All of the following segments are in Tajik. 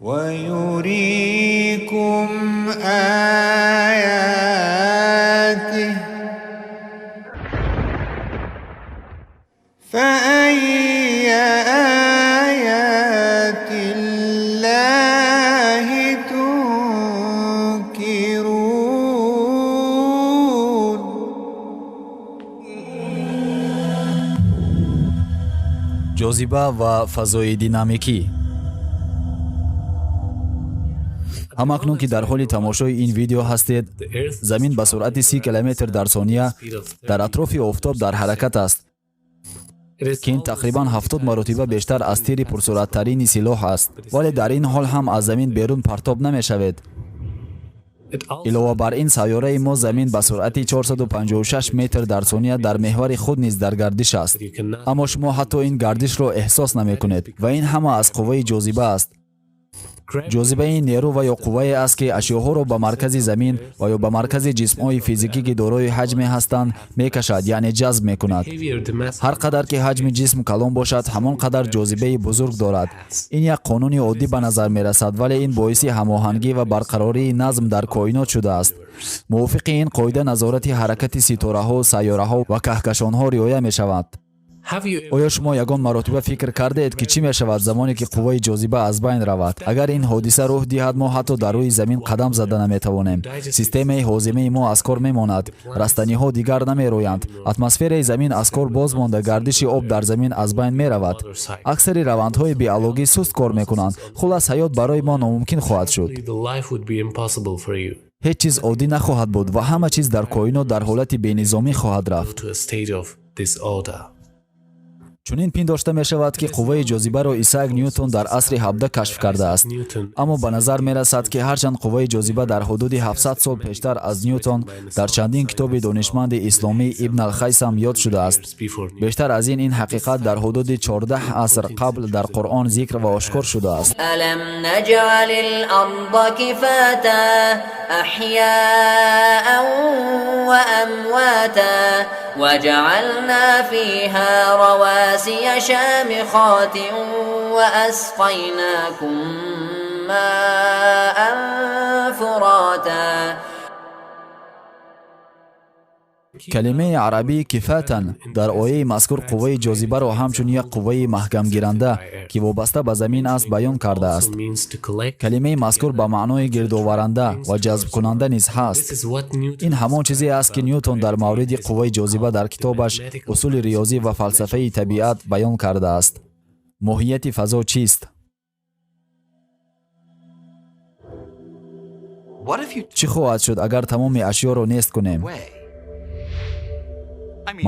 ويريكم آياته فأي آيات الله تنكرون. Ҷозиба ва фазои динамикӣ. Ҳамакнун ки дар ҳоли тамошои ин видео ҳастед, замин ба суръати 30 километр дар сония дар атрофи офтоб дар ҳаракат аст, ки ин тақрибан 70 маротиба бештар аз тири пурсуръаттарини силоҳ аст, вале дар ин ҳол ҳам аз замин берун партоб намешавед. Илова бар ин, сайёраи мо замин ба суръати 456 метр дар сония дар меҳвари худ низ дар гардиш аст, аммо шумо ҳатто ин гардишро эҳсос намекунед ва ин ҳама аз қувваи ҷозиба аст. Ҷозиба ин нерӯ ва ё қуввае аст, ки ашёҳоро ба маркази замин ва ё ба маркази ҷисмҳои физикӣ, ки дорои ҳаҷме ҳастанд, мекашад, яъне ҷазб мекунад. Ҳар қадар ки ҳаҷми ҷисм калон бошад, ҳамон қадар ҷозибаи бузург дорад. Ин як қонуни оддӣ ба назар мерасад, вале ин боиси ҳамоҳангӣ ва барқарории назм дар коинот шудааст. Мувофиқи ин қоида назорати ҳаракати ситораҳо, сайёраҳо ва каҳкашонҳо риоя мешавад. Оё шумо ягон маротиба фикр кардаед, ки чӣ мешавад, замоне ки қувваи ҷозиба аз байн равад? Агар ин ҳодиса рӯҳ диҳад, мо ҳатто дар рӯи замин қадам зада наметавонем. Системаи ҳозимаи мо аз кор мемонад, растаниҳо дигар намерӯянд, атмосфераи замин аз кор боз монда, гардиши об дар замин аз байн меравад, аксари равандҳои биологӣ суст кор мекунанд. Хулас, ҳаёт барои мо номумкин хоҳад шуд. Ҳеҷ чиз оддӣ нахоҳад буд ва ҳама чиз дар коинот дар ҳолати бенизомӣ хоҳад рафт. Чунин пиндошта мешавад, ки қувваи ҷозибаро Исаак Ньютон дар асри 17 кашф кардааст, аммо ба назар мерасад, ки ҳарчанд қувваи ҷозиба дар ҳудуди 700 сол пештар аз Ньютон дар чандин китоби донишманди исломӣ Ибн Алхайсам ёд шудааст. Бештар аз ин, ин ҳақиқат дар ҳудуди 14 аср қабл дар Қуръон зикр ва ошкор шудааст. ألم نجعل الأرض كفاتا أحياء وأمواتا وجعلنا فيها رواسي شامخات وأسقيناكم ماء فراتا. Калимаи арабии кифатан дар ояи мазкур қувваи ҷозибаро ҳамчун як қувваи маҳкамгиранда, ки вобаста ба замин аст, баён кардааст. Калимаи мазкур ба маънои гирдоваранда ва ҷазбкунанда низ ҳаст. Ин ҳамон чизе аст, ки Ньютон дар мавриди қувваи ҷозиба дар китобаш «Усули риёзӣ ва фалсафаи табиат» баён кардааст. Моҳияти фазо чист? Чӣ хоҳад шуд, агар тамоми ашёро нест кунем?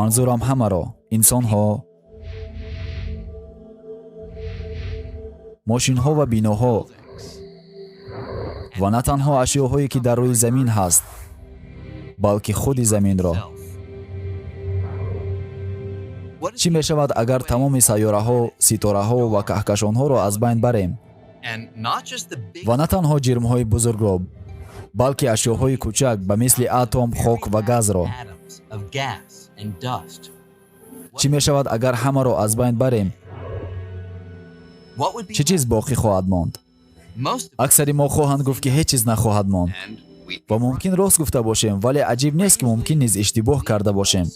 Манзурам ҳамаро: инсонҳо, мошинҳо ва биноҳо ва на танҳо ашёҳое, ки дар рӯи замин ҳаст, балки худи заминро. Чӣ мешавад, агар тамоми сайёраҳо, ситораҳо ва каҳкашонҳоро аз байн барем ва на танҳо ҷирмҳои бузургро, балки ашёҳои кӯчак ба мисли атом, хок ва газро? Чӣ мешавад, агар ҳамаро аз байн барем? Чӣ чиз боқӣ хоҳад монд? Аксари мо хоҳанд гуфт, ки ҳеҷ чиз нахоҳад монд, ва мумкин рост гуфта бошем, вале аҷиб нест, ки мумкин низ иштибоҳ карда бошем.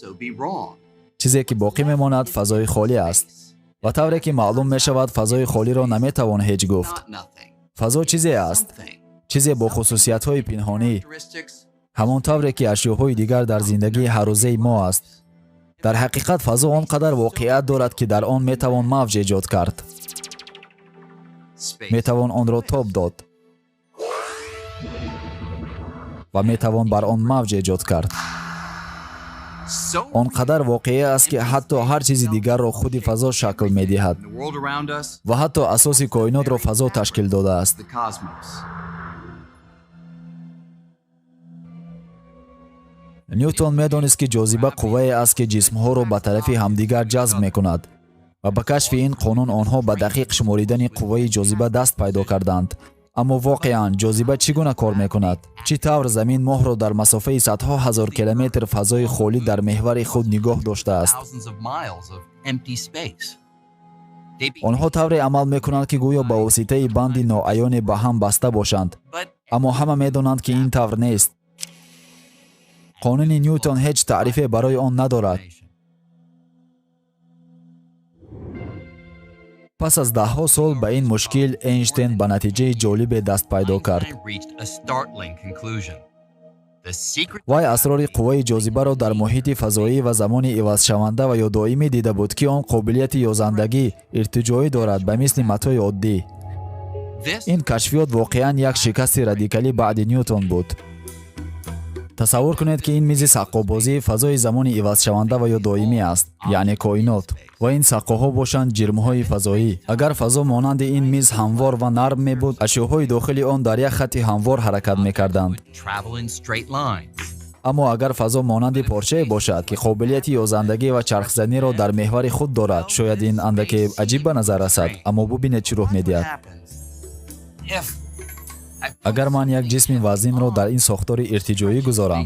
Чизе ки боқӣ мемонад, фазои холӣ аст ва тавре ки маълум мешавад, фазои холиро наметавон ҳеҷ гуфт. Фазо чизе аст, чизе бо хусусиятҳои пинҳонӣ, ҳамон тавре ки ашёҳои дигар дар зиндагии ҳаррӯзаи мо аст. Дар ҳақиқат, фазо он қадар воқеият дорад, ки дар он метавон мавҷ эҷод кард, метавон онро тоб дод ва метавон бар он мавҷ эҷод кард. Он қадар воқеӣ аст, ки ҳатто ҳар чизи дигарро худи фазо шакл медиҳад ва ҳатто асоси коинотро фазо ташкил додааст. Ньютон медонист, ки ҷозиба қуввае аст, ки ҷисмҳоро ба тарафи ҳамдигар ҷазб мекунад, ва ба кашфи ин қонун онҳо ба дақиқ шуморидани қувваи ҷозиба даст пайдо карданд. Аммо воқеан ҷозиба чӣ гуна кор мекунад? Чӣ тавр замин моҳро дар масофаи садҳо ҳазор километр фазои холӣ дар меҳвари худ нигоҳ доштааст? Онҳо тавре амал мекунанд, ки гӯё ба воситаи банди ноаёне ба ҳам баста бошанд, аммо ҳама медонанд, ки ин тавр нест. Қонуни Нютон ҳеҷ таърифе барои он надорад. Пас аз даҳҳо сол ба ин мушкил Эйнштейн ба натиҷаи ҷолибе даст пайдо кард. Вай асрори қувваи ҷозибаро дар муҳити фазоӣ ва замони ивазшаванда ва ё доимӣ дида буд, ки он қобилияти ёзандагӣ, иртиҷоӣ дорад ба мисли матои оддӣ. Ин кашфиёт воқеан як шикасти радикалӣ баъди Нютон буд. Тасаввур кунед, ки ин мизи саққобозӣ фазои замони ивазшаванда ва ё доимӣ аст, яъне коинот, ва ин саққоҳо бошанд ҷирмҳои фазоӣ. Агар фазо монанди ин миз ҳамвор ва нарм мебуд, ашёҳои дохили он дар як хатти ҳамвор ҳаракат мекарданд. Аммо агар фазо монанди порчае бошад, ки қобилияти ёзандагӣ ва чархзаниро дар меҳвари худ дорад, шояд ин андаке аҷиб ба назар расад, аммо бубинед, чӣ рух медиҳад. Агар ман як ҷисми вазнинро дар ин сохтори иртиҷоӣ гузорам,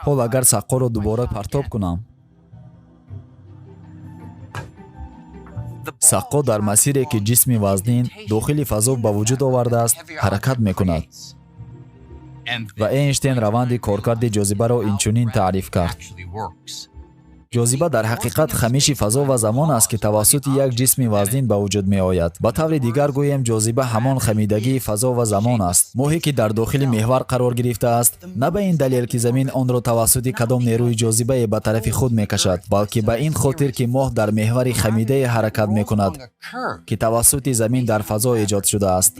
ҳол агар саққоро дубора партоб кунам, саққо дар масире, ки ҷисми вазнин дохили фазо ба вуҷуд овардааст, ҳаракат мекунад. Ва Эйнштейн раванди коркарди ҷозибаро инчунин таъриф кард. Ҷозиба дар ҳақиқат хамиши фазо ва замон аст, ки тавассути як ҷисми вазнин ба вуҷуд меояд. Ба таври дигар гӯем, ҷозиба ҳамон хамидагии фазо ва замон аст. Моҳе, ки дар дохили меҳвар қарор гирифтааст, на ба ин далел, ки замин онро тавассути кадом нерӯи ҷозибае ба тарафи худ мекашад, балки ба ин хотир, ки моҳ дар меҳвари хамидае ҳаракат мекунад, ки тавассути замин дар фазо эҷод шудааст.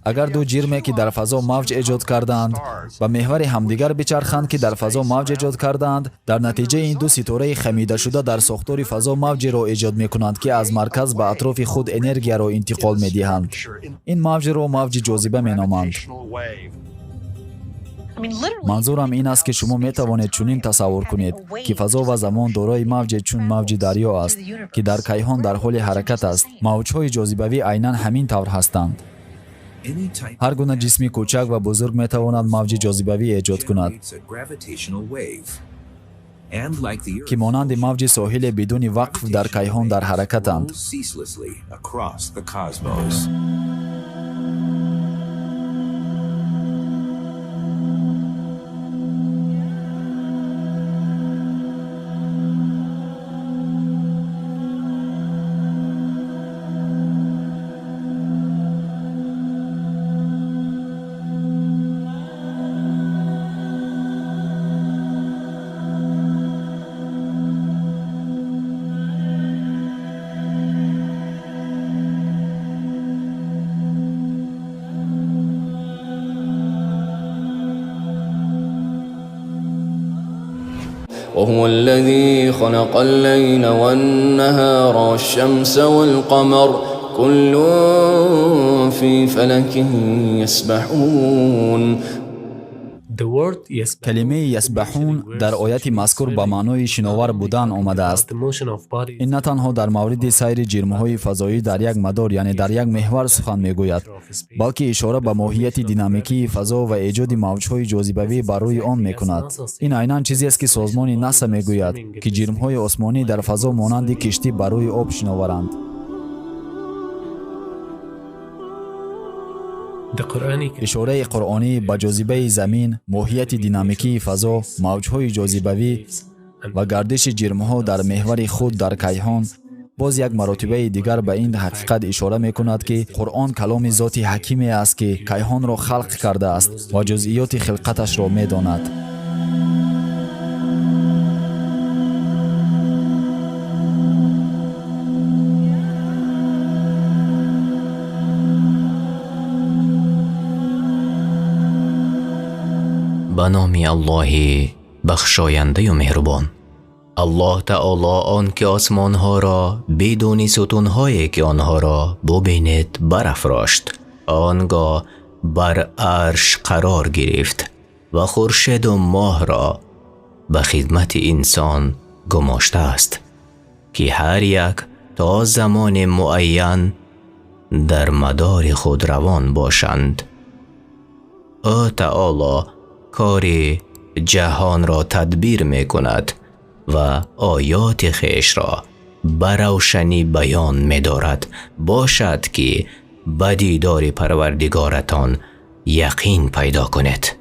Агар ду ҷирме, ки дар фазо мавҷ эҷод кардаанд, ба меҳвари ҳамдигар бичарханд, ки дар фазо мавҷ эҷод кардаанд, дар натиҷаи ин ду ситораи хамидашуда дар сохтори фазо мавҷеро эҷод мекунанд, ки аз марказ ба атрофи худ энергияро интиқол медиҳанд. Ин мавҷро мавҷи ҷозиба меноманд. Манзурам ин аст, ки шумо метавонед чунин тасаввур кунед, ки фазо ва замон дорои мавҷе чун мавҷи дарё аст, ки дар кайҳон дар ҳоли ҳаракат аст. Мавҷҳои ҷозибавӣ айнан ҳамин тавр ҳастанд. Ҳар гуна ҷисми кӯчак ва бузург метавонад мавҷи ҷозибавӣ эҷод кунад, ки монанди мавҷи соҳиле бидуни вақф дар кайҳон дар ҳаракатанд. وهو الذي خلق الليل والنهار والشمس والقمر كل في فلك يسبحون. Калимаи ясбаҳун дар ояти мазкур ба маънои шиновар будан омадааст. Ин на танҳо дар мавриди сайри ҷирмҳои фазоӣ дар як мадор, яъне дар як меҳвар сухан мегӯяд, балки ишора ба моҳияти динамикии фазо ва эҷоди мавҷҳои ҷозибавӣ бар рӯи он мекунад. Ин айнан чизест, ки созмони НАСА мегӯяд, ки ҷирмҳои осмонӣ дар фазо монанди киштӣ бар рӯи об шиноваранд. Ишораи қуръонӣ ба ҷозибаи замин, моҳияти динамикии фазо, мавҷҳои ҷозибавӣ ва гардиши ҷирмҳо дар меҳвари худ дар кайҳон боз як маротибаи дигар ба ин ҳақиқат ишора мекунад, ки Қуръон каломи зоти ҳакиме аст, ки кайҳонро халқ кардааст ва ҷузъиёти хилқаташро медонад. Ба номи Аллоҳи бахшояндаю меҳрубон. Аллоҳ таоло он ки осмонҳоро бидуни сутунҳое, ки онҳоро бубинед, барафрошт, он гоҳ бар арш қарор гирифт ва хуршеду моҳро ба хидмати инсон гумоштааст, ки ҳар як то замони муайян дар мадори худ равон бошанд. Ӯ таоло кори ҷаҳонро тадбир мекунад ва оёти хешро ба равшанӣ баён медорад, бошад ки ба дидори Парвардигоратон яқин пайдо кунед.